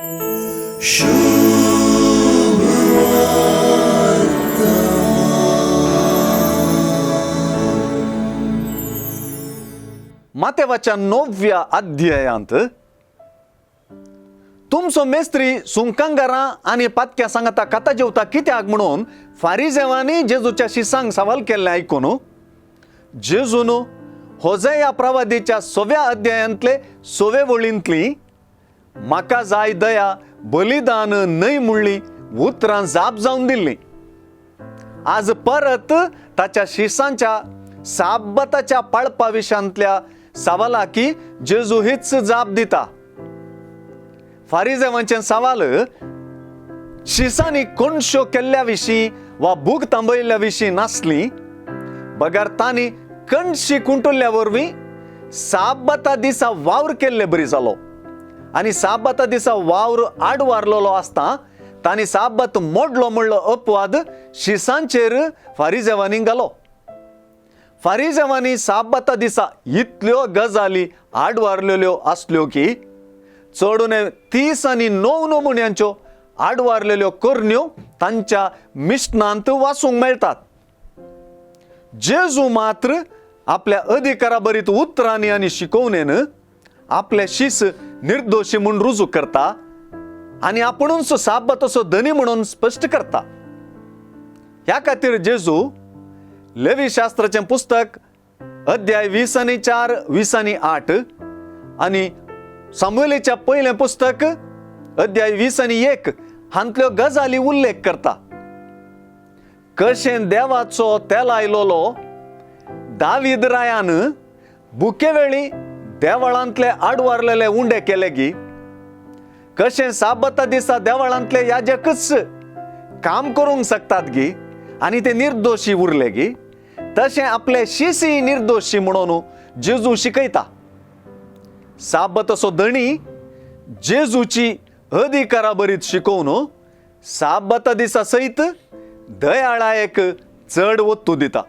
मातेवाच्या 9व्या अध्यायांत तुमचो मेस्त्री सुंकांगारां आनी पातक्या सांगता खाता जेवता कित्याक म्हणून फारिजेवांनी जेजूच्या शिसांक सवाल केल्लें आयकून जेजून होजया प्रवादीच्या 6व्या अध्यायांतले 6वे वळींतली म्हाका जाय दया बलिदान न्हय म्हणली उतरां जाप जावन दिल्ली. आज परत ताच्या शिसांच्या साब्बताच्या पाळपा विशांतल्या सवालाकी जेजू हीच जाप दिता. फारिजेवांचें सवाल शिसांनी कोणशो केल्ल्या विशीं वा भूक थांबयल्ल्या विशीं नासली, बगर तांणी कणशी कुंटुल्ल्या वरवीं साब्बता दिसा वावर केल्ले बरी जालो आनी साब्बता दिसा वावर आडवारलेलो आसता तांणी साब्बत मोडलो म्हणलो अपवाद शिसांचेर फारिजेवांनी घालो. फारिजेवांनी साब्बता दिसा इतल्यो गजाली आडवारलेल्यो आसल्यो की चडून 30 आनी 9 नमुन्यांच्यो आडवारलेल्यो करण्यो तांच्या मिशनांत वाचूंक मेळटात. जेजू मात्र आपल्या अधिकारा भरीत उतरांनी आनी शिकोवणेन आपले शीस निर्दोशी म्हूण रुजू करता आनी आपुणूच साब्बताचो धनी म्हणून स्पश्ट करता. ह्या खातीर जेजू लेवी शास्त्राचें पुस्तक अध्याय 20 आनी 4, 20 आनी 8 आनी सामुएलीच्या पयलें पुस्तक अध्याय 20 आनी 1 हांतल्यो गजाली उल्लेख करता. कशें देवाचो तेलायलोलो दावीद रायान भुके वेळी देवळांतले आडवारलेले उंडे केले गी, कशें साब्बता दिसा देवळांतले याजकच काम करूंक शकतात गी आनी ते निर्दोशी उरले गी, तशें आपले शिसी निर्दोशी म्हणून जेजू शिकयता. साब्बताचो धणी जेजूची अधिकारा भरीत शिकोवन साब्बता दिसा सयत दयाळायक चड वत्तू दिता.